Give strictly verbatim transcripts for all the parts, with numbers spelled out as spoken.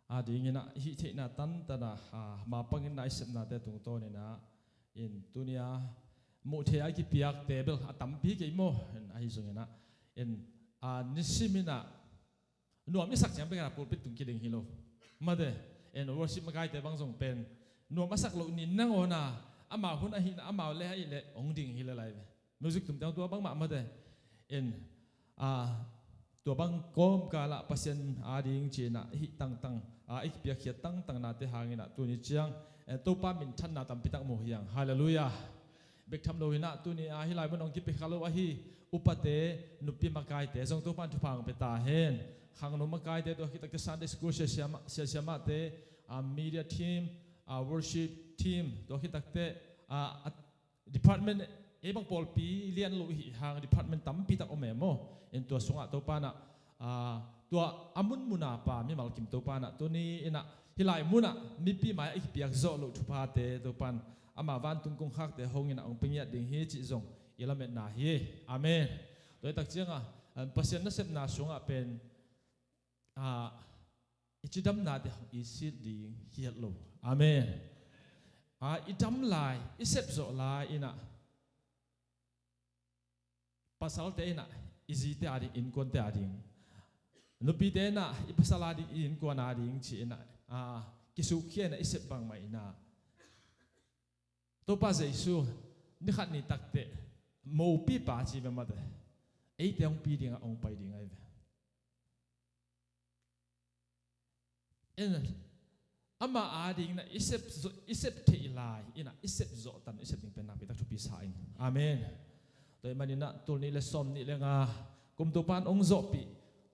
adingin ah hih theihna tantan ah, ah, mapangin ah i sepnate tungtawn in ah, in tuni a muh theih a i kipiakte bel a tampi kei maw, in ahi zongin ah, in, ah, nisim in ah nuam i sak ciang bek a pulpit tung kiding hi lo. Mate, in worship makaite bang zong pen nuam a sak loh ni nangawn a, amau hun ahih in ah, amau le ahih leh hong ding hi le lai ve. Music tumte hong tua bangmah mate. In, ah, tua bang kawmkal ah Pasian ading ci-in ah hih tangtang, ah, i kipiakkhiat tangtangnate hangin ah tuni ciang, eh, Topa minthanna tampi tak mu hi hang. Halleluiah. Bek tham lo in ah tuni a hih lai mun hong kipia kha lo ahi upate, nupi makaite zong Topa'n thupha hong pia ta hen. Khangno makaite, tua khit takte Sunday school siasia mah, siasia mahte, ah, media team, ah, worship team, tua khit takte, ah, a department, ei bang pawlpi lian lo i hih hang department tampi tak om e maw. In tua sungah Topa'n ah, ah, tua a munmun a pa mimal kim Topa'n ah tuni in ah hih lai mun ah mipi mai-ah i kipiak zawh loh thuphate Topa'n ama vantung kongkhakte hong in ah hong pia ngiat ding hi cih zong i lametna hi. Amen. Tua hi tak ciangah, ah, Pasian nasepna sungah pen, ah, i cidamnate hong i silh ding hi het lo. Amen. Ah, i dam lai, i sep zawh lai in ah pasalte in ah i zite ading, innkuante ading, nupite in ah i pasal ading, i innkuan ading ci-in ah, ah, kisukkhia in ah i sep bangmah in ah Topa Jesu ni khat ni takteh mopipa ci ve mate, eite hong pi dingah hong pai ding ahi ve. In, ama ading in ah i sep zawh, i sep theih lai in ah i sep zawh tan i sep ding pen nakpi tak thupi sa ing. Amen. Tua ahih manin ah tul nih le sawm nih le nga kum Topa'n hong zawhpih,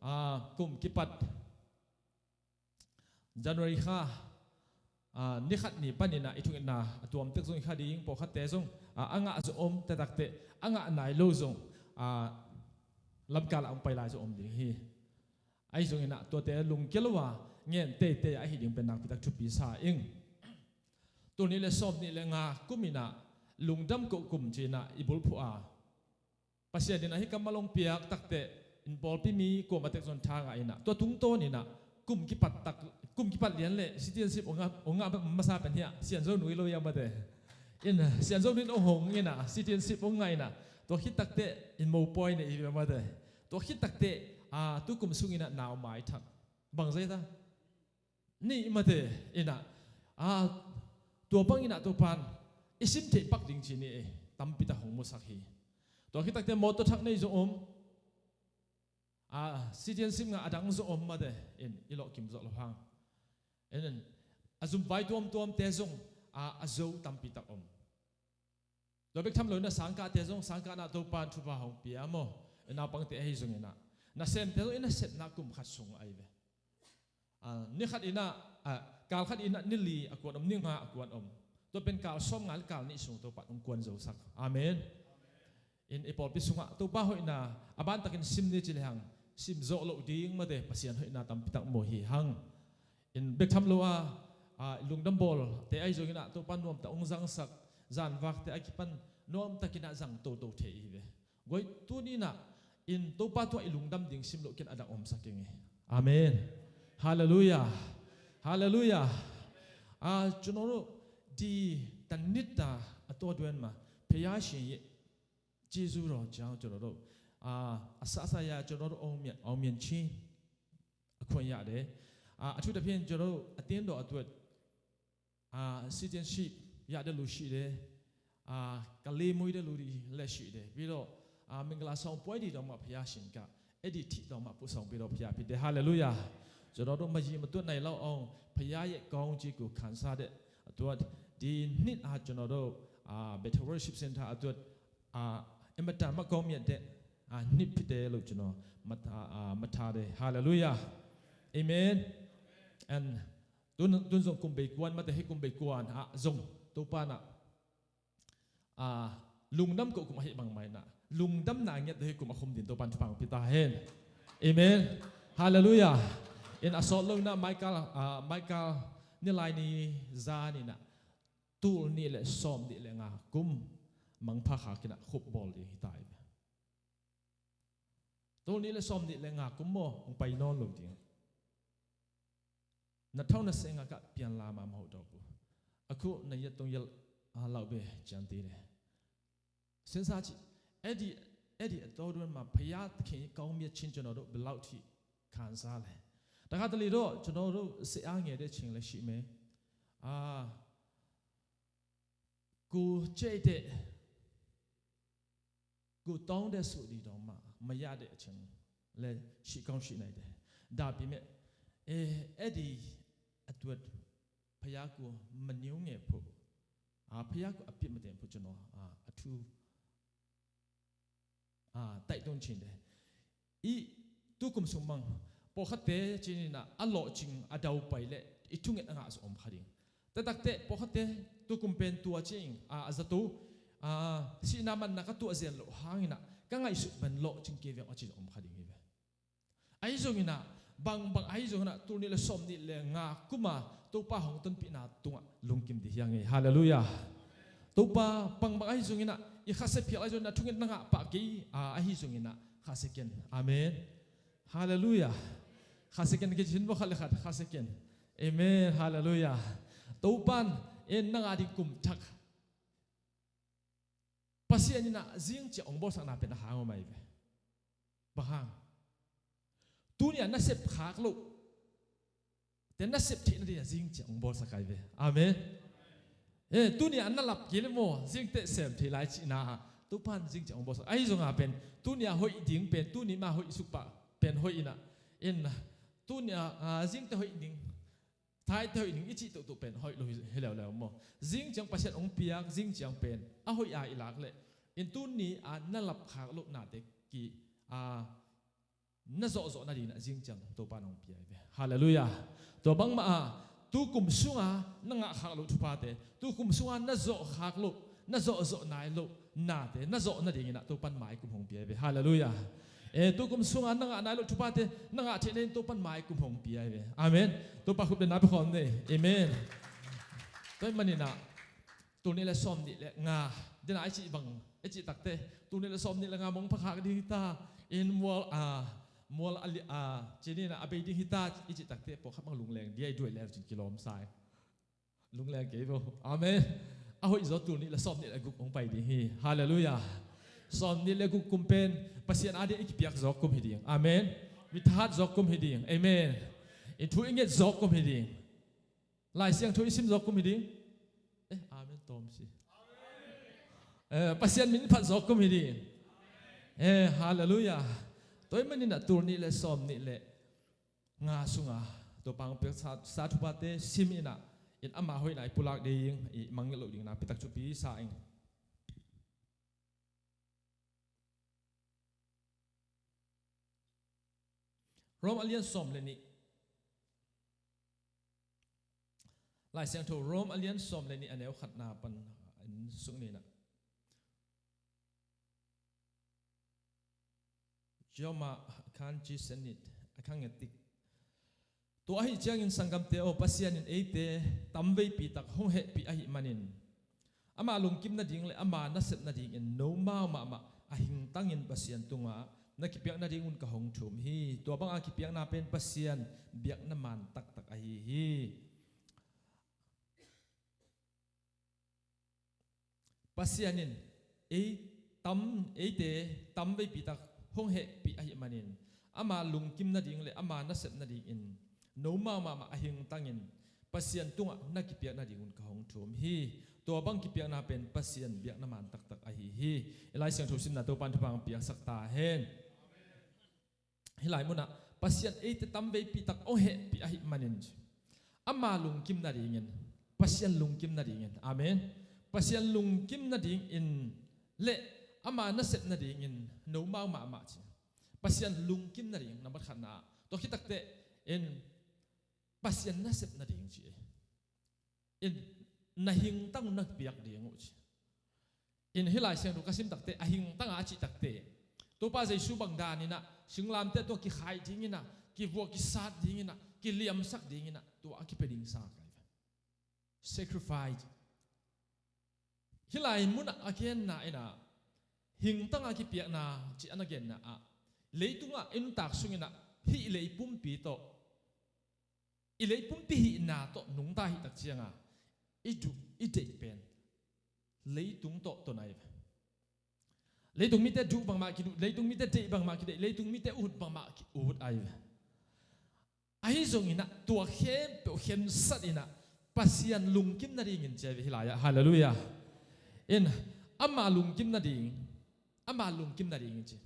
ah, kum kipat January kha, ah, ni khat ni panin ah i thungetna a tuamtek zong hi kha ding, pawlkhatte zong, ah, a ngah zong om, taktakteh a ngah nai lo zong, ah, lamkal ah hong pai lai zong om ding hi. Ahi zongin ah tuate lungkia lo a ngen teitei ahi ding pen nakpi tak thupi sa ing. Tul nih le sawm nih le nga kum in ah lungdam koh kum ci-in ah i bulphuh a, Pasian in ah hih kammal hong piak takteh in pawlpi mi kuamah tek zong tha ngah in ah tua tungtawn in ah kum kipat tak, kum kipat lian le citizenship hong ngah, hong ngah masa pen hiah Sianzo nu hi lo hiam mate. In, ah, Sianzo nu in hong hong in ah citizenship hong ngah in ah tua khit takteh in mopawi nei hi ve mate. Tua khit takteh, ah, tu kum sungin ah nau maithak bang zai ta ni mate in ah, ah, tua bangin ah Topa'n i sim theih pak ding ci-in ah tampi tak hong musak hi. Tua khit takteh mawtaw thak nei zong om, ah, citizenship ngah a dang zong om mate, in i lawhkim zawh loh hang. In, in, a zum vai tuamtuamte zong, ah, a zo tampi tak om. Tua bek tham lo in ah sangkahte zong, sangkah in ah Topa'n thupha hong pia maw. Naupangte ahi zongin ah nasemte zong i nasepna kum khat sung ahi ve. Ah, ni khat in ah, ah, kal khat in ah ni li a kuan om, ni nga a kuan om. Tua pen kal sawm nga le kal nih sung Topa'n hong kuan zo sak. Amen. In i pawlpi sungah Topa hoihna a bantakin sim ni ci le hang sim zawh loh ding mate, Pasian hoihna tampi tak mu hi hang. In bek tham lo a, ah, lungdam bawlte ahi zongin ah Topa nuamtak hong zangsak, zanvakte a kipan nuamtakin ah zang toto thei hi ve. Guai, tuni in ah in Topa tungah i lungdam ding sim loh ken a dang omsak ing hi. Amen. Halleluiah. Halleluiah. Ah, ကျွန်တော်တို့ ဒီတစ်နှစ်တာအတောအတွင်းမှာ ဘုရားရှင်ရဲ့ ကျေးဇူးတော်ကြောင့် ကျွန်တော်တို့ အာ အစစအရာ ကျွန်တော်တို့ အောင်မြတ် အောင်မြင်ခြင်း အခွင့်ရတယ်။ အာ အထူးသဖြင့် ကျွန်တော်တို့ အသင်းတော်အတွက် အာ citizenship ရတဲ့လူရှိတယ်။ အာ ကလေးမွေးတဲ့လူတွေလည်းရှိတယ်။ ပြီးတော့ အာ မင်္ဂလာဆောင်ပွဲတွေတောင်မှ ဘုရားရှင်က အဲ့ဒီထိတောင်မှ ပို့ဆောင်ပေးတော်ဘုရားဖြစ်တယ်။ Hallelujah. ကျွန်တော်တို့ မရေမတွက်နိုင်လောက်အောင် ဘုရားရဲ့ ကောင်းချီးကို ခံစားတဲ့အတွက် ဒီနှစ်ဟာ ကျွန်တော်တို့ အာ Bethel Worship Center အတွက် အာ အင်မတန်မှ ကောင်းမြတ်တဲ့ အာ နှစ်ဖြစ်တယ်လို့ ကျွန်တော် မှတ်သား အာ မှတ်ထားတယ်။ Hallelujah. Amen. And tun, tun zong kum bei kuan, mate, hih kum bei kuan ah zong, Topa in ah, ah, lungdam koh kum ahih bang mah in ah, lungdamna ngiat hih kum a khum ding Topa in thupha hong pia ta hen. Amen. Hallelujah. In a sawt lo in ah, Michael, ah, Michael, ni lai ni zan in ah, tul nih le sawm nih le nga kum mangpha khak in ah khup bawl ding hi ta hi. Tul nih le sawm nih le nga kum maw, hong pai nawn lo ding. na thau na seng a kah pian la ma mahu dawk uh. A khu na yat tong yal a lau be cian ti le. Sensa ci, edi, edi a tawduan ma phaya takhin i kau mi a cin cun aw do belau thi khansa le. Takha tali do, cun aw do se a nge de cing le shi me. A, ku cei de, ku tawng de su di dawng ma, maya de cing le shi kong shi nai de. Dapi me, e, edi a tuat phaya ku maniu nge phu. A, phaya ku a pit ma ten phu cun aw, a, a thu a, taih tun cin de. I tukum sung mang, pawlkhatte cin inah a lawhcing a dau pai le i thunget a ngah zong om kha ding. Taktakte pawlkhatte tukum pen tua cing, a, a zato, a, sihna manna ka tuah zen loh hanginah ka ngaihsut man lawhcing kei veng a ci zong om kha ding hi ve. Ahi zonginah, bang, bang ahi zonginah, tul nih le sawm nih le nga kuma Topa hong tonpihna tungah lungkim dih hiang hi. Halleluiah. Topa, bang, bang ahi zonginah, i khasia phial ahi zonginah, thunget na ngah pah kei, a, ahi zonginah, khasia ken. Amen. Halleluiah. Khasia ken kei cin bawk khat le khat, khasia ken. Amen. Halleluiah. Topan, en na ngah ding kum thak. Pasian inah zing ciah hong bawlsakna pen a hang aw mai ve. Bang hang? Tuni a na sep khak loh te na sep theihna ding a zing ciah hong bawlsak ai ve. Amen. Eh, tuni a na lap kei le maw, zing teh sem thei lai cihna ah Topan zing ciah hong bawlsak. Ahi zonga pen, tuni a hoih ding pen, tuni ma hoih suk pah pen hoih inah. In, tuni a, a, zing teh hoih ding. Thai te hoih ning i cih tohtoh pen hoih lo hi, hi leuleu maw? Zing ciang Pasian hong piak, zing ciang pen a hoih a i lak leh in tuni a na lapkhak lohnate ki a na zawhzawh nading inah zing ciang Topa in hong pia hi ve. Halleluiah. Tua bangmah a tukum sunga na ngahkhak loh thuphate, tukum sunga na zawhkhak loh, na zawhzawh nai loh nate na zawh nadinginah Topan maikum hong pia hi ve. Halleluiah. Eh, tukum sunga na ngah nai loh thuphate na ngah theih nading Topan maikum hong pia hi ve. Amen. Topa khup le na pe khawm ni. Amen. Tua hih maninah tul nih le sawm nih le nga dena i cih bang, i cih takte tul nih le sawm nih le nga mong phakhak ding hita. In mual a, mual a li a, cininah a bei ding hita i cih takte pawlkhat bang lungleng dia i duai leu cin kilawm sai. Lungleng kei vo. Amen. A hoih zaw tul nih le sawm nih le guk hong pai ding hi. Halleluiah. Sawm nih le guk kum pen Pasian a dia i kipiak zawk kum hi ding. Amen. Mi thahat zawk kum hi ding. Amen. I thu i nget zawk kum hi ding. Lai Siangtho i sim zawk kum hi ding. Eh, amen tawm si. Eh, Pasian min i phat zawk kum hi ding. Eh, halleluiah. Tua hih maninah tul nih le sawm nih le nga sunga Topa hong piak sa, sa thuphate sim inah in ama hoihna i pulak ding, i mangngilh loh ding na pitak thupi sa ing. Rom a lian sawm le nih. Lai Siangtho Rom a lian sawm le nih a neu khatna pan in suk ninah. Joma khan ci senit a khanget tik. Tua ahi ciangin sanggamte aw, Pasian in eite tamveipi tak hong hehpih ahi manin ama lungkim nading le ama nasep nadingin nomau mahmah a hingtangin Pasian tungah na kipiak nadingun ka hong thum hi. Tua banga kipiakna pen Pasian biakna man taktak ahi hi. Pasian in ei tam, eite tamveipi tak hong hehpih ahi manin ama lungkim nading le ama nasep nadingin nomau mahmah a hingtangin Pasian tungah na kipiak nadingun ka hong thum hi. Tua bang kipiakna pen Pasian biakna man taktak ahi hi. I Lai Siangtho simna Topan thupha hong piaksak ta hen. Hih lai munah Pasian eite tamveipi tak hong hehpih ahi manin ci. Ama lungkim nadingin, Pasian lungkim nadingin. Amen. Pasian lungkim nadingin le ama nasep nadingin nomau mahmah ci. Pasian lungkim nading nambat khatna ah. Tua khit takteh in Pasian nasep nading ci. In na hingtang na piak ding uh ci. In hih Lai Siangtho ka sim takte, a hingtang a cih takte, Topa Jesu bang daninah singlamteh tua kikhai dinginah, kivua kisat dinginah, kiliamsak dinginah tua a kipia ding sa kai ve. Sacrifice. Hih lai munah a genna inah hingtang a kipiakna cih a na genna ah leitungah i nuntak sunginah hih lei pumpi tawh i lei pumpi hihna tawh nungta hih tak cianga i duh i deih pen leitung tawh ton ahi ve. Leitung mite duh bangmah kiduh, leitung mite deih bangmah kideih, leitung mite ut bangmah ki-ut ahi ve. Ahi zonginah tua khempeuh khensat inah Pasian lungkim nadingin ci ahi ve hih lai-ah. Halleluiah. In ama lungkim nading, ama lungkim nadingin ci.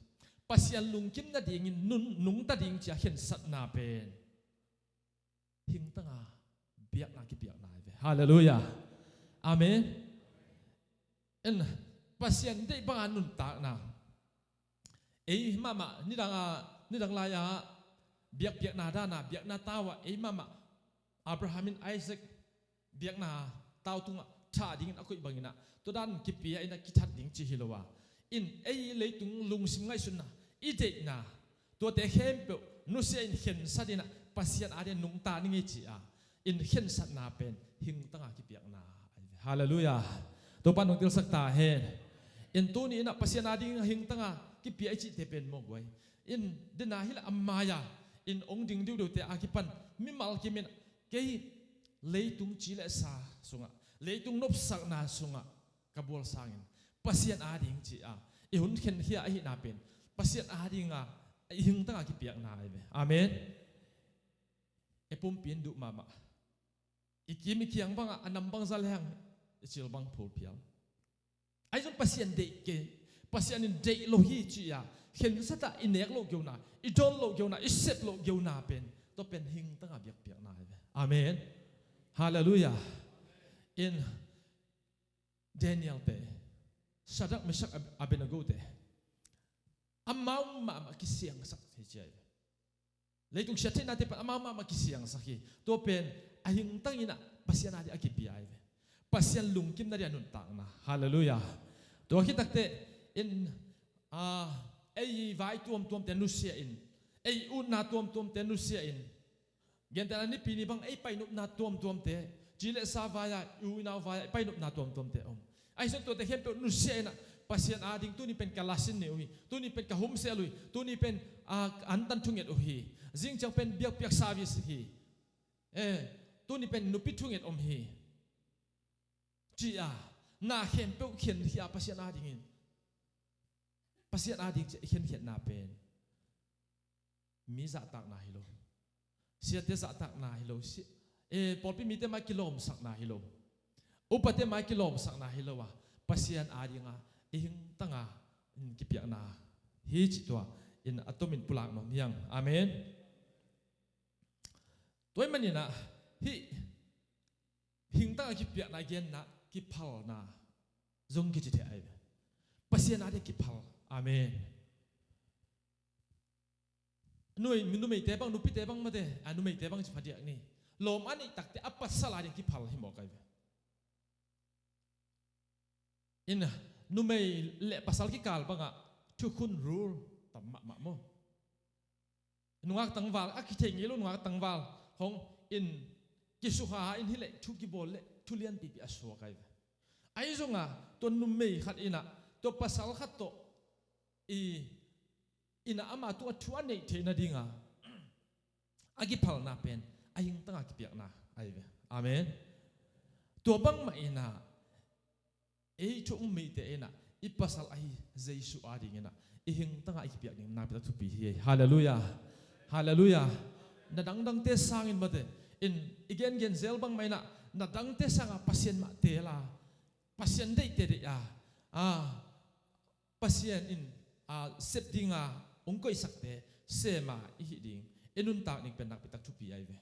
Pasian lungkim nadingin nun, nungta ding ci a khensatna pen hingtanga biakna kipiakna ahi ve. Halleluiah. Amen. In Pasian deih banga nuntakna. Ei mahmah nidanga, nidang lai-a biakpiakna dana biakna tau ah ei mahmah Abraham in Isaac biakna tau tungah thah dingin a koih banginah tua dan kipia inah kithat ding ci hi lo a. In ei leitung lungsim ngaihsunna, i deihna, tuate khempeuh nusia in khensat inah Pasian ading nungta ning ei ci a. In khensatna pen hingtanga kipiakna ahi ve. Halleluiah. Topa nong tilsak ta hen. In tuni inah Pasian ading hingtanga kipia i cihte pen mawk guai. In dena hila a mai-a in ong ding diudiute a kipan mimal kimin kei leitung ci le sa sungah, leitung nopsakna sungah ka bual sangin Pasian ading ci a i hun khenkhia ahihna pen Pasian adinga i hingtanga kipiakna ahi ve. Amen. E pumpi in duh mahmah. I kim i kiang bangah a nam bang za leng i cil bang phulphial. Ahi zong Pasian deih kei, Pasian in deih lo hi ci-a khensatah i nek loh geuna, i dawn loh geuna, i sep loh geuna pen tua pen hingtanga biakpiakna ahi ve. Amen. Halleluiah. In Daniel te, Shadrach, Meshach, Ab-, Abednego te amau mahmah kisiangsak hi ci ahi ve. Leitung siat theihnate pan amau mahmah kisiangsak hi. Tua pen a hingtang inah Pasian ading a kipia ahi ve. Pasian lungkim nading a nuntakna. Halleluiah. Tua khit takteh in, ah, ei vai tuamtuamte nusia in, ei utna tuamtuamte nusia in, gentehna nipi ni bang ei painopna tuamtuamte, ci le sa vai-a, i u i nau vai-a i painopna tuamtuamte om. Ahi zong tuate khempeuh nusia inah Pasian ading tuni pen ka lasin ni uh hi, tuni pen ka homesale uh hi, tuni pen, ah, antan thunget uh hi, zingciang pen biakpiak service hi, eh, tuni pen nupi thunget om hi, ci-a na khempeuh khenkhia Pasian adingin, Pasian ading ci-a i khenkhiatna pen mi zahtakna hi lo. Siate zahtakna hi lo. Si-, eh, pawlpi mite mai kilawmsakna hi lo. Upate mai kilawmsakna hi lo a, Pasian adinga i hingtanga in kipiakna hi cih tua in a tomin pulak nuam hiang. Amen. Tua ahih maninah hih hingtanga kipiakna genna kiphalna zong kici thei ahi ve. Pasian ading kiphal. Amen. Numei, numeite bang, nupite bang mate, a, numeite bang ci phadiak ni. Lawm a neih takte a pasal ading kiphal hi mawk ahi ve. In numei le pasal kikal bangah thukhun rul tam mahmah maw. Nungak tangval, a kithei ngei lo nungak tangval hong in kisukha in hileh thu kibawl le thu lianpipi a suak ahi ve. Ahi zonga tua numei khat inah tua pasal khat tawh i inah ama tungah thu a neih theih nadinga a kiphalna pen a hingtanga kipiakna ahi ve. Amen. Tua bangmah inah ei thu um mite inah i pasal ahi Jesu adinginah i hingtanga i kipiak ding nakpitak thupi hi. Halleluiah. Halleluiah. Na dangdangte sangin mate in i gengen zel bangmah inah na dangte sangah Pasian mah teel a, Pasian deihte deih a, a, Pasian in, a, sep dinga hong koihsakte sem a i hih ding, i nuntak ding pen nakpitak thupi ahi ve.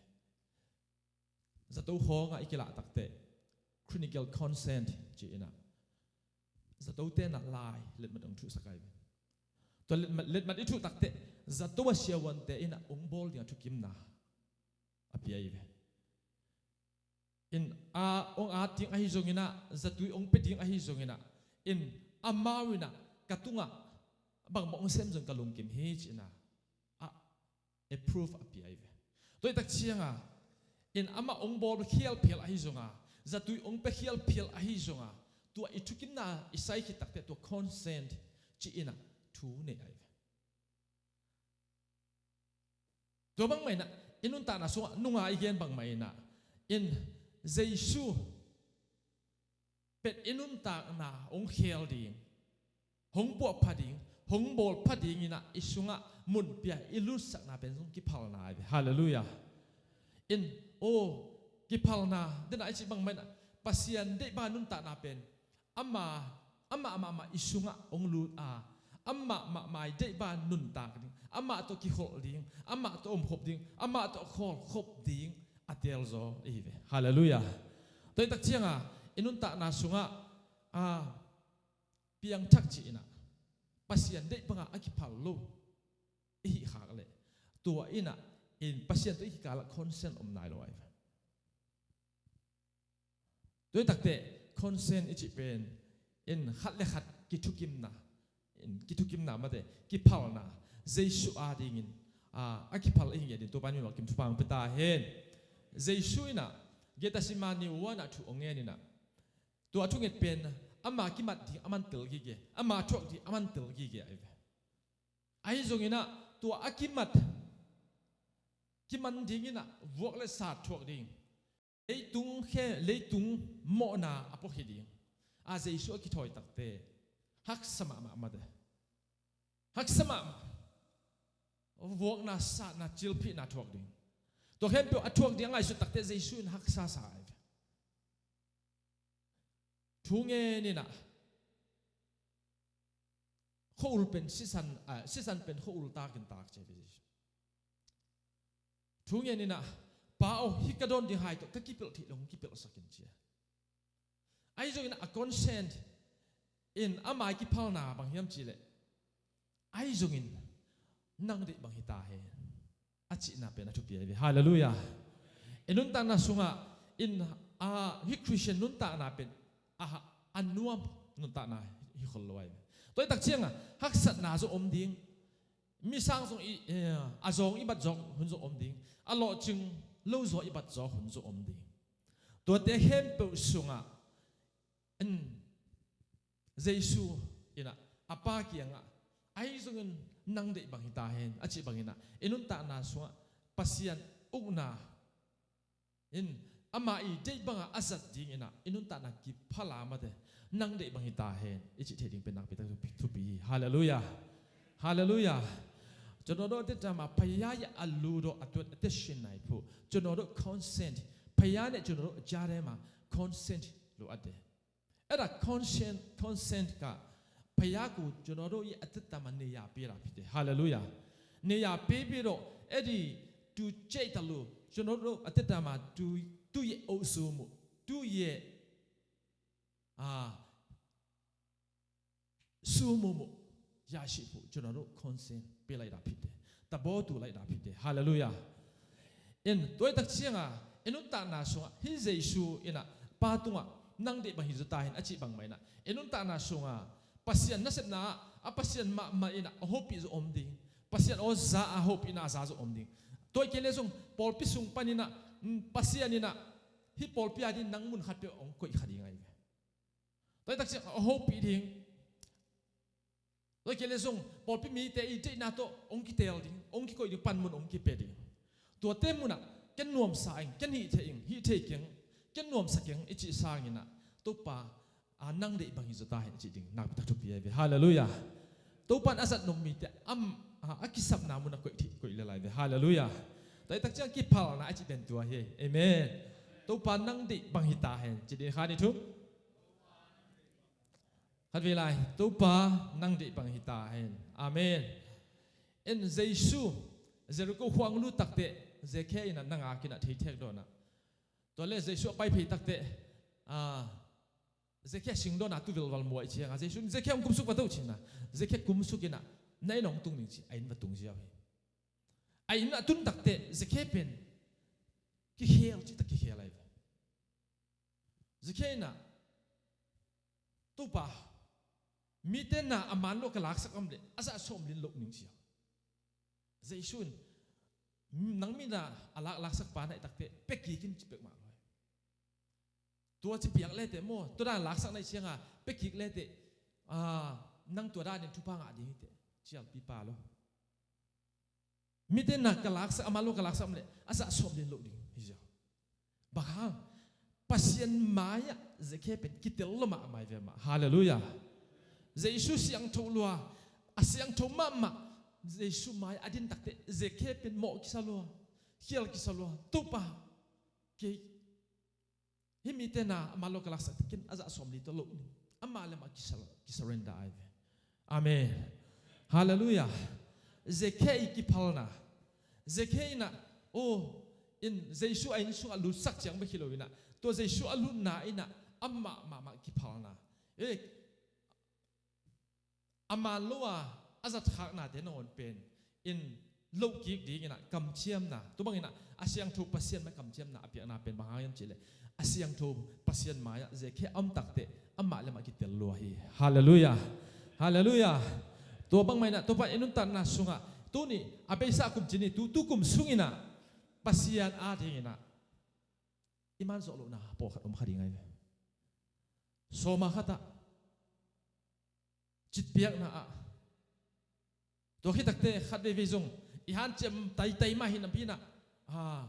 Zato hawngah i kilah takteh clinical consent ci-inah zatote nah lai letmat hong thuhsak ahi ve. Tua letmat, letmat i thuh takteh zato a siavuante inah hong bawl dingah thukimna a pia ahi ve. In a hong at ding ahi zonginah, zatui hong pia ding ahi zonginah, in amau inah ka tungah bangmah hong sem zong ka lungkim hi ci-inah a approve a pia ahi ve. Tua hi tak cianga in amah hong bawl khial phial ahi zonga, zatui hong pia khial phial ahi zonga, tua i thukimna i sai khit takteh tua consent ci-inah thu nei ahi ve. Tua bangmah inah i nuntakna sungah nunga i gen bangmah inah, in Jesu pen i nuntakna hong khel ding, hong puahpha ding, hong bawlpha ding inah i sungah mun pia i lutsakna pen zong kiphalna ahi ve. Halleluiah. In, aw, kiphalna, denah i cih bangmah inah, Pasian deih banga nuntakna pen, ama, amah mahmah i sungah hong lut a, amah mahmah i deih banga nuntak ding, amah tawh kiholh ding, amah tawh omkhop ding, amah tawh khawlkhop ding a teel zaw ihi ve. Halleluiah. Tua hi tak cianga i nuntakna sungah a piangthak ci inah, Pasian deih banga a kiphal lo ihi khak leh, tua inah in Pasian tawh i kikalah consent om nai lo ahi ve. Tua hi takteh consent i cih pen in khat le khat kithukimna, in kithukimna mate, kiphalna, Jesu adingin a, a kiphal i hi ngiat ding, Topa in mimal kim thupha hong pia ta hen. Jesu inah Gethsemane huanah thu hong ngen inah, tua a thunget pen ama kimat ding a man tel gige, ama thuak ding a man tel gige ahi ve. Ahi zonginah tua a kimat, kiman dinginah vuak le sat thuak ding, leitung khe, leitung mawhna a puakhia ding a Jesu a kithawi takteh haksa mahmah mate. Haksa mahmah. Vuakna, satna, cilphihna thuak ding. Tua khempeuh a thuak ding a ngaihsut takteh Jesu in haksa sa ahi ve. Thu ngen inah khua-ul pen sisan, a, sisan pen khua-ul takin tak ci ahi ve. Thu ngen inah, Pa aw, hih ka dawn ding hai tawh ka kipelh theih lo hong kipelhsak in ci a. Ahi zongin a consent in ama i kiphalna bang hiam cih leh, ahi zongin nang deih bang hi ta hen a cihna pen a thupi ahi ve. Halleluiah. I nuntakna sungah in, a, hih Christian nuntakna pen a, a nuam nuntakna hi khol lo ahi ve. Tua hi tak cianga haksatna zong om ding, mi sang zong i, eh, a zawng i bat zawk hun zong om ding, a lawhcing lo zaw i bat zawk hun zong om ding. Tuate khempeuh sungah in Jesu inah a Pa kiangah, ahi zongin nang deih bang hi ta hen a cih banginah i nuntakna sungah Pasian ukna in ama i deih banga a zat dinginah i nuntakna kiphala mate, nang deih bang hi ta hen i cih thei ding pen nakpi tak thupi, thupi hi. Halleluiah. Halleluiah. Cunawdawh a tetama phaya a lu dawh a tuat a tesin nai phu. Cunawdawh consent. Phaya ne cunawdawh jadema consent lu a de. Eda consent, consent ka phaya ku cunawdawh i a tetama neya pira pite. Halleluiah. Neya pipiro edi tu cei talu cunawdawh a tetama tu, tu ye o sumu. Tu ye a, sumumu, yasi pu, cunawdawh consent pi lai da pite. Tabaw tu lai da pite. Halleluiah. In, tua hi tak cianga i nuntakna sungah hih Jesu inah Pa tungah nang deih bang hi zaw ta hen a cih bangmah inah i nuntakna sungah Pasian nasepna ah a Pasian mahmah inah a hopih zaw om ding. Pasian aw za a hopihna a za zaw om ding. Tua hi kei le zong pawlpi sung paninah, mm, Pasian inah hih pawlpi a ding nang mun khatpeuh hong koih kha ding ahi ve. Tua hi tak ciang a hopih ding. Tua hi kei le zong pawlpi mite i deihna tawh hong kiteel ding, hong kikoih ding, panmun hong kipia ding. Tuate munah ken nuamsa ing, ken hih thei ing, hih thei keng, ken nuamsa keng i cih sanginah Topa a nang deih bang hi zaw ta hen i cih ding nakpi tak thupi ahi ve. Halleluiah. Topa in a zat nop mite am, a, a kisapna munah koih thei, koih le lai ve. Halleluiah. Tua hi tak ciang kiphalna a cih pen tua hi. Amen. Topa nang deih bang hi ta hen cih ding kha ni thu. Khatvei lai, Topa nang deih bang hi ta hen. Amen. En Jesu Jericho khuang lut takteh Zakhe inah nang a kinah thei thek dawnah. Tua le Jesu a pai phei takteh, a, Zakhe sing dawnah tu vilval muah i cianga Jesu in Zakhe hong kumsuk va to cinah. Zakhe kumsuk inah na inn hong tung ning ci a inn va tung ziau hi. A inn a tun takteh Zakhe pen kikhel cih tak kikhel ahi ve. Zakhe inah Topa, mite na a man lo ka laksak am le a zah sawm lin loh ning cia. Jesu in nang mi na a lak laksak pa na i takteh pia kik in ci pek mah lo. Tua ci piak leteh maw, tua dan laksak na i cianga pia kik leteh, a, nang tua danin thupha ngah ding hiteh cialpi pa lo. Mite na ka laksak, a man lo ka laksak om leh a zah sawm lin loh ding hi ziau. Bang hang? Pasian mai-ah Zakhe pen kitel lo mahmah hi ve mah. Halleluiah. Jesu siangtho lua, a siangtho mahmah Jesu mai-ah a din takteh Zakhe pen mawh kisa lua, khial kisa lua. Topa, kei hih mite na a man lo ka laksak, ken a zah sawm li tawh loh ning. Amah le amah kisa, kisurrender ai ve. Amen. Halleluiah. Zakhe i kiphalna, Zakhe in ah, oh, in Jesu a inn sungah lutsak ciang bek hi lo in ah, tua Jesu a lutna in ah amah mahmah kiphalna. Eh, a man lo a, a zatkhaknate nangawn pen in loh kik dingin ah kamciamna, tua bangin ah a siangtho Pasian mai kamciamna a piakna pen bang hang hiam cih leh, a siangtho Pasian mai-ah Zakhe a om takteh amah le amah kitel lua hi. Halleluiah. Halleluiah. Tua bangmah in ah Topa i nuntakna sungah tuni a beisa kum ci ni, tu, tu kum sungin ah Pasian adingin ah i man zawh lohna pawlkhat om kha ding ai ve. Sawma khatah citpiakna ah, tua khit takteh khat veivei zong i hanciam taitai mah hi napi in ah, ah,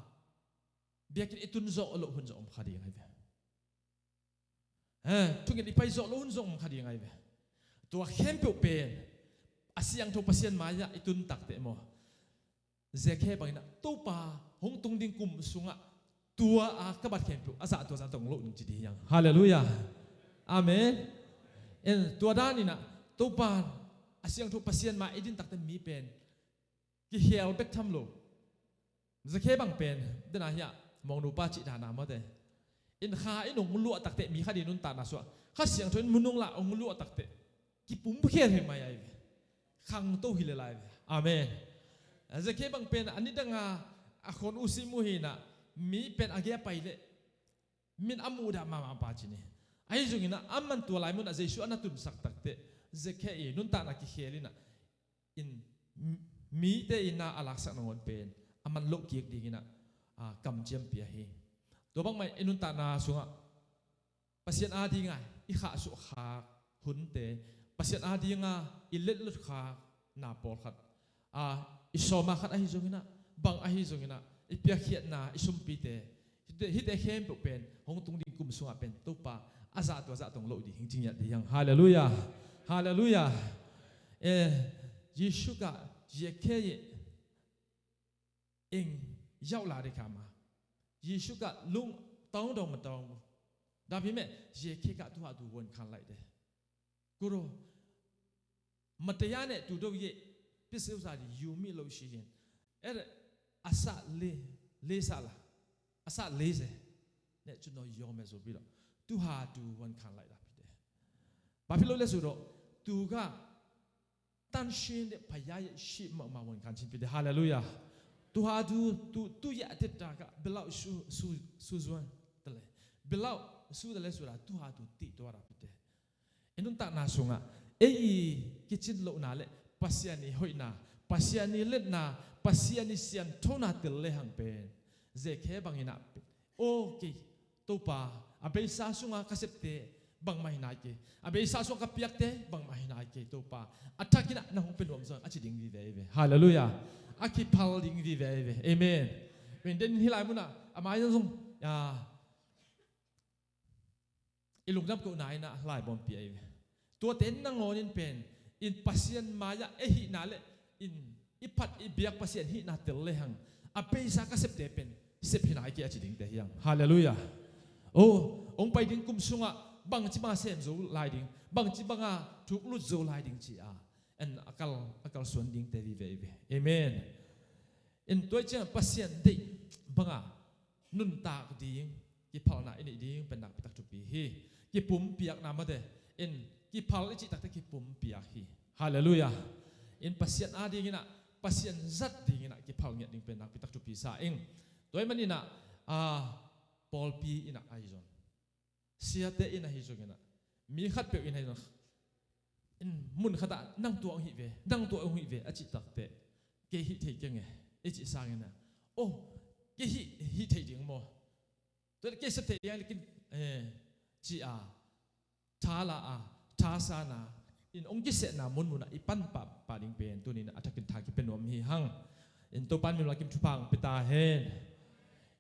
biakinn i tun zawh loh hun zong om kha ding ai ve. Eh, thunget i pai zawh loh hun zong om kha ding ai ve. Tua khempeuh pen a siangtho Pasian mai-ah i tun takteh maw, Zakhe bangin ah Topa, hong tung ding kum sungah tua a ka bat khempeuh a zah tua zah tawh hong loh ning ci ding hi hang. Halleluiah. Amen. En, tua danin ah Topa, a siangtho Pasian mai i din takteh mi pen kikhel bek tham lo. Zakhe bang pen dena hiah mawngnupa cih dana mawte, in kha in hong luah takteh mi khat i nuntakna sungah Kha Siangtho in mun hong lah hong luah takteh kipumkhel hi mai ai ve. Khangto hi lel ai ve. Amen. Zakhe bang pen a nidanga a khon usim uh hi in ah, mi pen a gei a pai leh min a muhdah mahmah pa ci ni. Ahi zongin ah aman tua lai munah Jesu a na tunsak takteh Zakhe i nuntakna kikhel in ah, in mite i na a laksak nangawn pen a man loh kik dingin ah, ah, kamciam pia hi. Tua bangmah i nuntakna sungah Pasian adinga i khahsuah khak hunte, Pasian adinga i letlut khak na pawlkhat, a, i sawma khat ahi zongin ah, bang ahi zongin ah, i piakkhiatna, i sumpite, hihte, hihte khempeuh pen hong tung ding kum sungah pen Topa a zah tua zah tawh hong loh ding hi ci ngiat ding hi hang. Halleluiah. Halleluiah. Eh, Jesu ka Zakhe i eng yauh la ding kha ma. Jesu ka lung tawng dong ma tawng. David meh, Zakhe ka tu ha tu won khan lai de. Kuro, Mataya ne tu do ye, pisiu sa di yu mi lo shi yin. Er, asa le, le sa la. Asa le se. Ne chu no yo me zo bi lo. Tu ha tu won khan lai da pi de. Ba pi lo le su do. Tu ga, Tan shin de paya ye shi ma ma won kan chin pi de. Halleluiah. Tu ha tu, tu, tu ya te ta ka belau su, su, su zuan te le. Belau su te le su ra tu ha tu ti tu ra pi de. Enun ta na sunga. Ei i kicin lo na le. Pasian i hoina. Pasian i let na. Pasian i sian tho na tel le hang pen. Ze khe bang ina pen. Okay. Topa, a beisa sunga ka septe bangmah hi nai kei. A beisa sunga ka piakte bangmah hi nai kei, Topa. A thakinah na hong pia nuam zong a ci ding vive ve. Halleluiah. A kiphal ding vive ve. Amen. Min den hi lai munah a mai zong, ah, i lungdam kohna inah laibawmpi ahi ve. Tuate in nangawn in pen in Pasian mai-ah ei hihna le in i phat i biak Pasian hihna tel le hang a beisa ka septe pen sep hi nai kei a ci dingte hi hang. Halleluiah. Oh, hong pai ding kum sungah bangci banga sem zo lai ding, bangci banga thuk lut zo lai ding ci-a en a kal, a kalsuan dingte vive hi ve. Amen. In tua ciang Pasian deih banga nuntak ding, kiphalna i neih ding pen nakpitak thupi hi. Kipumpiakna mate in kiphal i cih takte kipumpiak hi. Halleluiah. In Pasian a dinginah, Pasian zat dinginah kiphal ngiat ding pen nakpitak thupi sa ing. Tua ahih maninah, a, pawlpi inah ahi zong, siate in ahi zonginah, mi khatpeuh in ahi zong, in mun khatah nang tua hong hih ve, nang tua hong hih ve a cih takte, kei hih thei keng e i cih sanginah, oh, kei hih, hih thei ding maw? Tua kei sep thei ding a likin, eh, ci-a tha la a, tha sana in hong kisehna munmunah i pan pahpah ding pen tuninah a thakin tha kipia nuam hi hang. In Topan mimal kim thupha hong pia ta hen.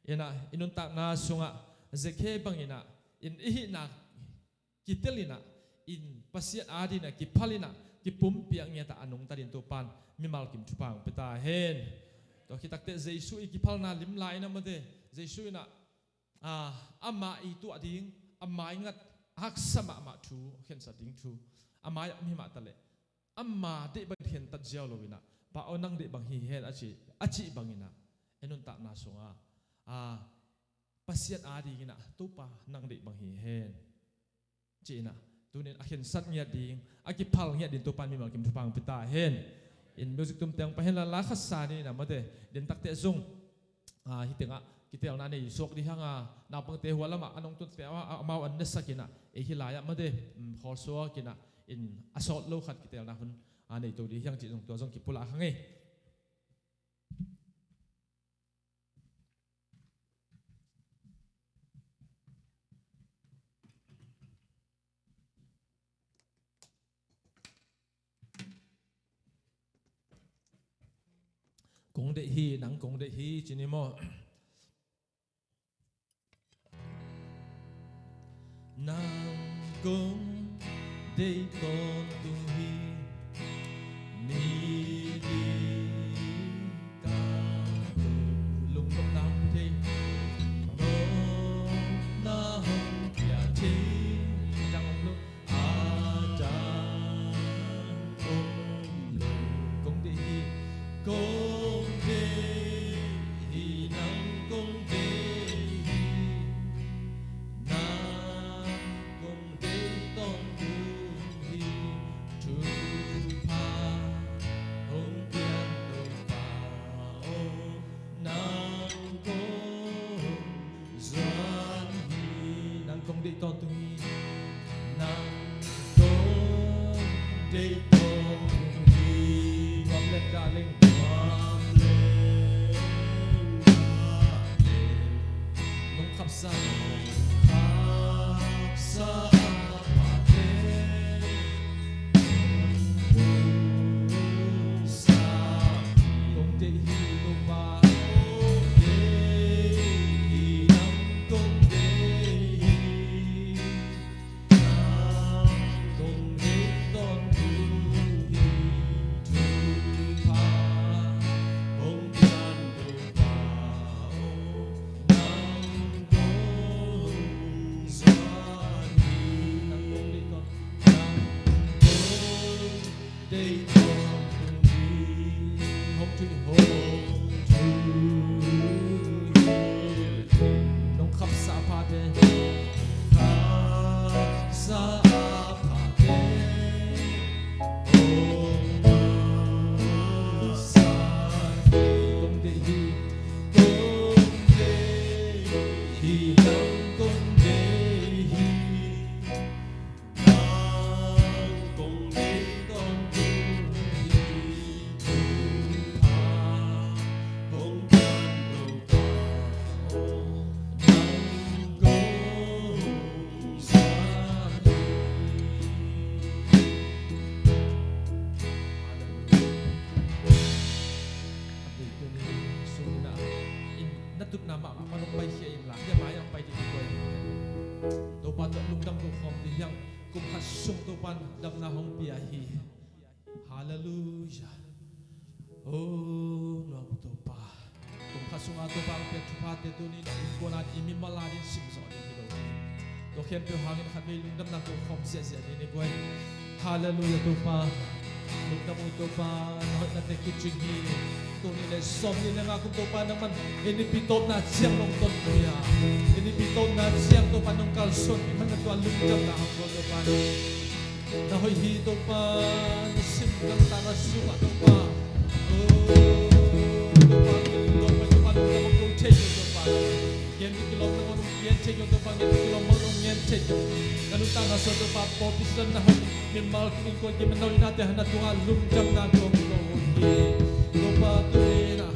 Inah i nuntakna sungah Zakhe banginah in i hihna kitel inah in Pasian adinah kiphal inah kipumpiak ngiatah a nungta dingin Topan mimal kim thupha hong pia ta hen. Tua khit takte Jesu i kiphalna lim lai inah mate Jesu inah ah, ama i tuah ding, ama i ngat haksa mahmah thu, khensat ding thu, ama i mi mah taleh ama deih bang khentat ziau lo inah, Pa aw nang deih bang hi hen a ci, a cih banginah i nuntakna sungah ah, Pasian adinginah Topa nang deih bang hi hen. Ci inah tunin a khensat ngiat ding, a kiphal ngiat ding Topan mimal kim thupha hong pia ta hen. In music tumteng pahin la la khat sa ni inah mate din takte zong ah, hih tengah kitelna nei suak dih hanga naupangte hua lamah a nong tunte amau an nesak inah ei hih lai-ah mate khawl suak inah in a sawt lo khat kitelna hun ah, nei to dih hiang cih zong tua zong kipulak hang ei. Kong deih hi, nang kong deih hi, ci ni maw? Nang kong deih tawntung hi, mi ding ka tung. Lungnopna hong pia thei, nopna hong pia thei, a dang om lo, a dang om lo. Kong deih hi, kong deih hi, nang kong deih hi. Nang kong deih tawntung hi, thupha hong pian Topa aw, nang kong zuan hi. Nang kong deih tawntung hi, nang kong deih tawntung hi. Nuam leh dah leng, nuam leh dah leng. Nong khapsa, khapsa a pha teng, khapsa kong deih hi Topa, kong deih hi, nang kong deih hi. Nang kong deih tawntung hi, thupha hong pian Topa aw, nang kong zuan hi. Nang kong deih tawntung, nang kong deih tawntung hi. Hong thuh, hong thuh hi. Nong khapsa a pha teng, khapsa a pha teng, hong khapsa hi. Kong deih hi, kong deih hi, nang kong deih hi. Nang kong deih tawntung hi, thupha hong pian Topa aw, nang kong zuan hi. Hallelujah. Tuni sung inah in na tutna mahmah pan hong paikhia inla, hia mai ah hong pai ding hi koi. Topa tawh lungdam ko khawm dih hiang. Kum khat sung Topa'n damna hong pia hi. Hallelujah. Oh, nuam uh Topa. Kum khat sunga Topa hong piak thuphate tuni na innkuan a ding, i mimal a ding sim zawh ding hi lo hi. Tua khempeuh hangin khatvei lungdamna ko khawm ziahziah ding hi koi. Hallelujah Topa. Lungdam uh Topa, na hoihnate kicing hi. Tul nih le sawmnih le nga kum Topa nangman i nipi tawpna ciang nong tonpih a, i nipi tawpna ciang Topa nong kalsuanpih man na tua lungdamna hong ko Topa. Na hoih hi Topa, na sin gam tangah sungah Topa. Oh, Topa, Topa, Topa, lungdam hong ko thei Topa. Gen ding kilawm nangawn hong gen thei uh Topa, gen ding kilawm nangawn hong gen thei uh. Ka nuntakna sungah Topa pawlpi sungah na hoih, mimal kim innkuan kim a no i nate hana tungah lungdamna kong ko uh hi. Topa tuni in ah,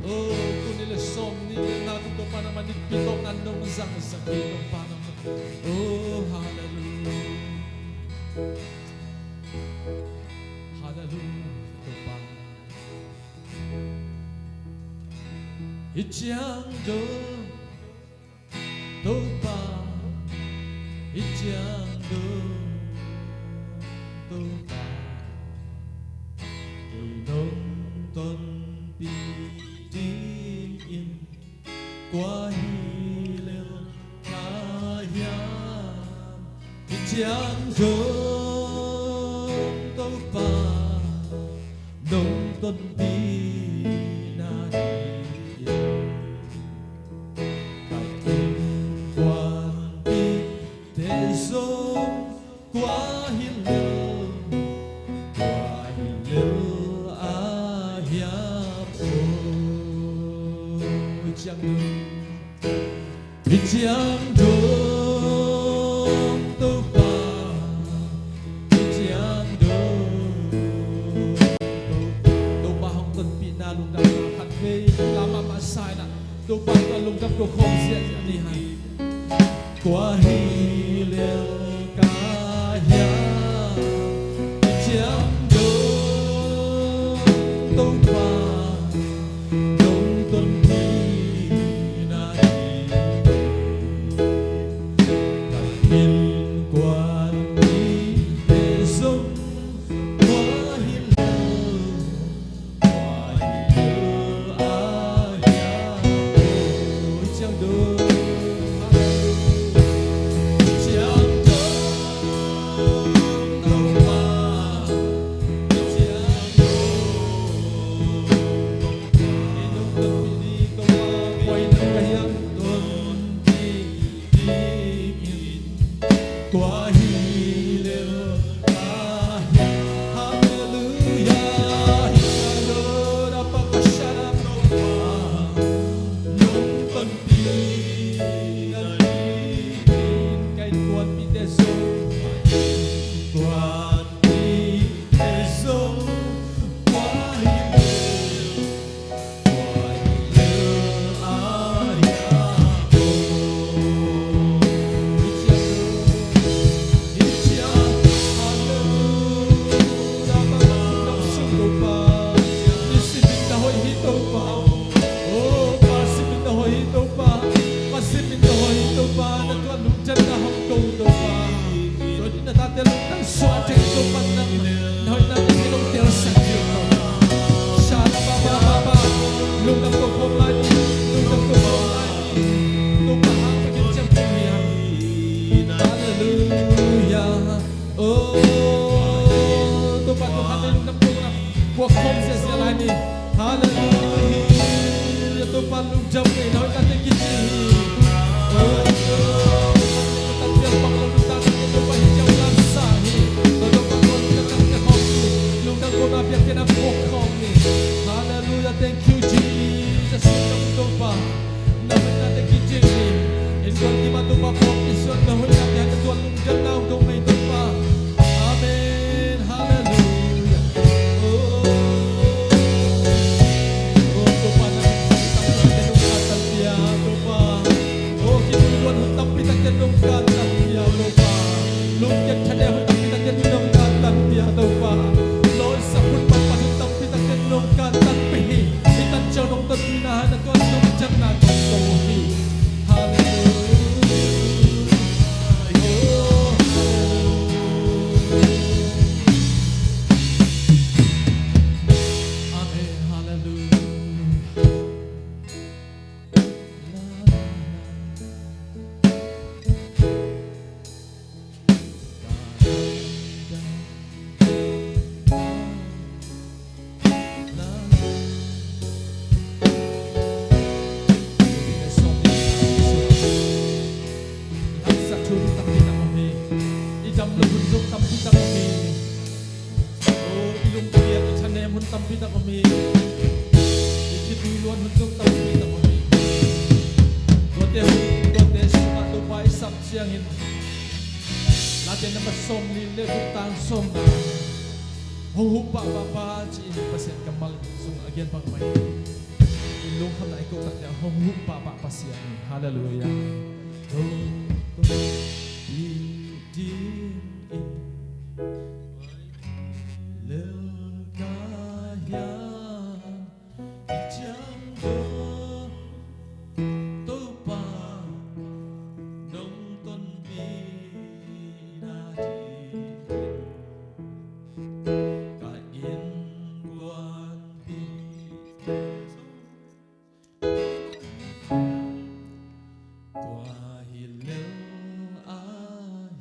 oh, tul nih le sawmnih le nga kum Topa nangmah nipi tawpna nong zangsak hi Topa nangmah. Oh, hallelujah. Hallelujah Topa. Hih ciang dong Topa, hih ciang dong Topa, kei nong tonpih dingin kua hi lel ka hiam? Hih ciang dong Topa, nong tonpih na dingin ka innkuanpihte zong kua hi lel, kua hi lel a hiam? Oh, hih ciang dong, hih ciang dong Topa, hih ciang dong Topa, Topa hong tonpihna lungdamna khat vei la mahmah sa in ah, Topa tungah lungdam ko khawm ziahziah ni hang. Kua hi lel ka hiam? Hih ciang dong Topa, nong tonpih na dingin ka innkuanpihte zong kua hi lel, kua hi lel a hiam? Oh, hih ciang dong, hih ciang dong Topa, hih ciang dong, kei nong tonpih ding Topa, kua hi lel ka hiam? Tonpih dingin kua hi lel ka hiam? Halleluiah. Hih ciang dong Topa, ka shanam Topa, nong tonpih na dingin ka innkuanpihte zong, ka innkuanpihte zong kua hi lel, kua hi lel a hiam? Oh, hih ciang dong, hih ciang dong, halleluiah, Topa, nong sung Topa, nisim in na hoih hi Topa. Oh, palsim in na hoih hi Topa, pasim in na hoih hi Topa, na tungah lungdamna hong ko Topa. Tua in na tate lungdam suak thei Topa, nang na hoihna tawh kei nong telsak ding Topa. Sha la ba ba ba ba. Lungdam ko khawm lai ni, lungdam ko khawm lai ni. Topa hang pakin ciang tung hi hang. Halleluiah. Oh, Topa tungah lungdam ko khawm ziahziah lai ni. Halleluiah. Topa lungdam kei, na hoihna tawh kicing hi. Oh, Topa hih ciang lam sa hi. Topa ko lungdam kei khawm hi. Lungdam ko na piak kei na phawk khawm hi. Halleluiah. Thank you, Jesus. Lungdam Topa. Na hoihna tawh kicing hi. Innkuan kim ah Topa kawm kisuan na hoihna piak kei tuan lungdam na hong dong mai Topa. Amen. Halleluiah. Oh, oh, Topa na hoihna tawh kicing Topa. Oh, khitui luan hun tampi tak ciang nong kantan pia Topa. Lungkiat khane hun tampi tak ciang nong kantan pia Topa. Lawisak hun panpan hun tampi tak ciang nong kantan pia hi. Hih tan ciang nong tonpihna na tuan nong ciang na kan to hi. Halleluiah. Oh, halleluiah. Amen. Halleluiah. I dam lo hun zong tampi tak om hi. Oh, i lungkiat, i thanem hun tampi tak om hi. I khitui luan hun zong tampi tak om hi. Tuate hun, tuate sungah Topa i sap ciangin, Late number sawmli le guk, tang sawmna, hong huh pahpah Pa ci-in Pasian kammal sungah a gen bangmah hi. I lungkhamna i koh tak ciang hong huh pahpah Pasian hi. Halleluiah. Hong tonpih dingin lel ka hiam? Hih ciang dong Kua hi lel a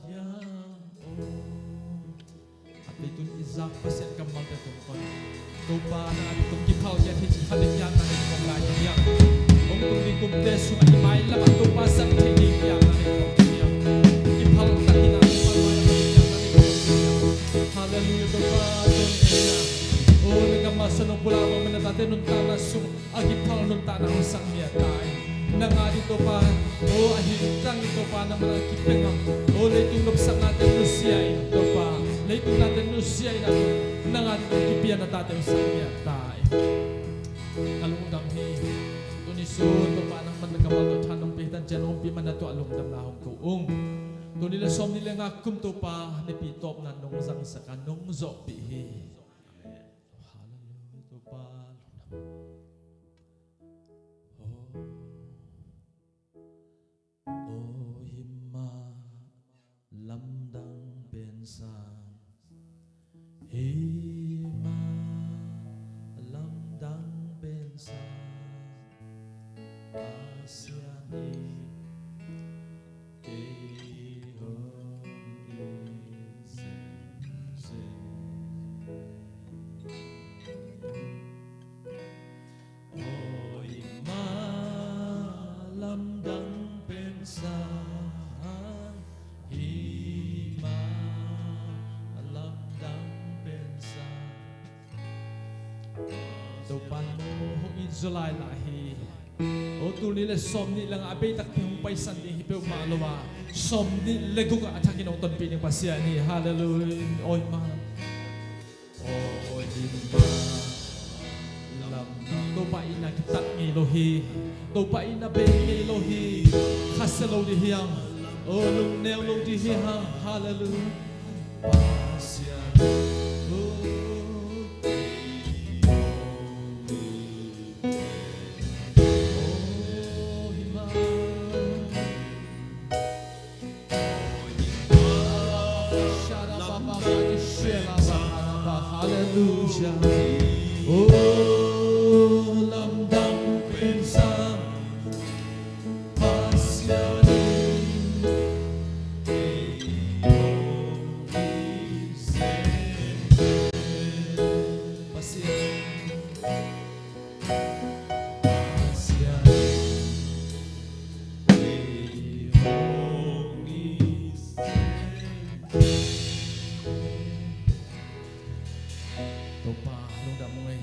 hiang aw. A tei tun i zak Pasian kammalte tungtawn Topa nang a ding tawh kiphal khiat hi ci kha ding hiang nang in kong lai hi hiang. Hong tung ding kumte sungah i mailam ah Topa zang thei ding hiang nang in kong hi hiang. Kiphal takin a Topa mailam ah ding hiang nang in kong hi hiang. Halleluiah Topa tun ei a. O na kammal sa nong pulak bang mena tate nuntakna sung a kiphal nuntakna hong sang mia ta in. Nang a ding Topa, o a hih tang in Topa nangmah a kipia ngam. O leitung nopsaknate nusia in Topa, leitung nate nusia in a Topa nang a ding kipia na tate hong sang mia ta in. Ka lungdam hi. Tuni sun Topa nangmah na kammal tawh than hong pia hi tan ciang hong pia man na tuah lungdamna hong ko ung. Tuni le sawm nih le nga kum Topa nepi tawpna nong zangsak a nong zawhpih hi. Halleluiah Topa lungdam. O hima lamdang pensa, hima lamdang pensa, Pasian in kei hong it semsem. Aw hima lamdang pensa, hima lamdang pensa. Topa in maw hong it zaw lai lai hi. O tul nih le sawm nih le nga a bei takpi hong paisan ding hi peuhmah lo a, sawm nih le guk ah a thakin hong tonpih ding Pasian hi. Halleluiah. Aw hima. Aw hima lam. Topa in a kitat ngei lo hi. Topa in a bei ngei lo hi. Khasia lo ding hi hang. O lungneu lo ding hi hang. Halleluiah. Pasian. O hima. Halleluiah. O lamdang pensa, Pasian in kei hong it semsem. Pasian. Pasian in kei hong it semsem. Topa lungdam ung ei.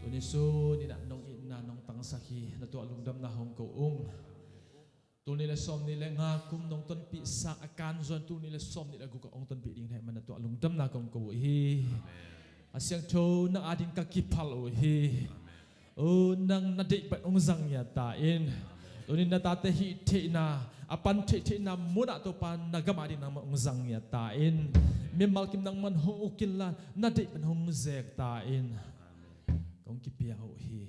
Tuni sun in a nong itna nong tangsak hi, na tuah lungdamna hong ko ung. Tul nih le sawm nih le nga kum nong tonpih sang a kan zuan tul nih le sawm nih le guk ah hong tonpih ding na hih man na tuah lungdamna kong ko uh hi. A siangtho nang a ding ka kiphal uh hi. O nang na deih bang hong zang ngiat ta in. Tuni na tate hih theihna a pan theih theihna munah Topa na gam a ding nangmah hong zang ngiat ta in. Mimal kim nangman hong uk inla na deih bang hong zek ta in. Kong kipia uh hi.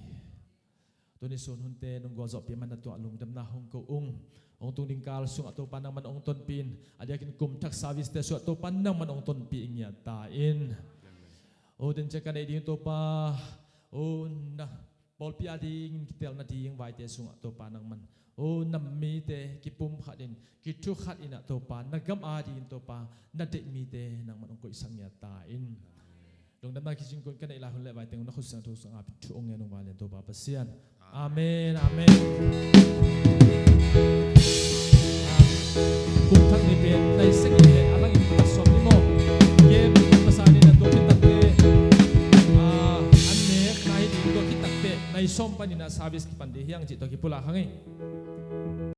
Tuni sun hunte nong gualzawhpih man na tuah lungdamna hong ko ung. Hong tung ding kal sungah Topa nangman hong tonpih in, a diakin kum thak service te sungah Topa nangman hong tonpih ngiat ta in. O den cia ka neih ding Topa, o na pawlpi a dingin kitelna ding vaite sungah Topa nangman, o na mite kipumkhat in, kithukhat in a Topa na gam a dingin Topa na deih mite nangman hong koihsak ngiat ta in. Lungdamna kicing kun ka neih lai hun le vai teng un na khut siangtho sungah thu hong ngen ung vai lian Topa Pasian. Amen, amen. Kum thak ni pen nai sek in le a lang in thak sawm ni maw? Game in masa ni na tua khit takte, ah, an nek na hi ding tua khit takte nai sawm panin a service kipan ding hiang cih tua kipulak hang ei.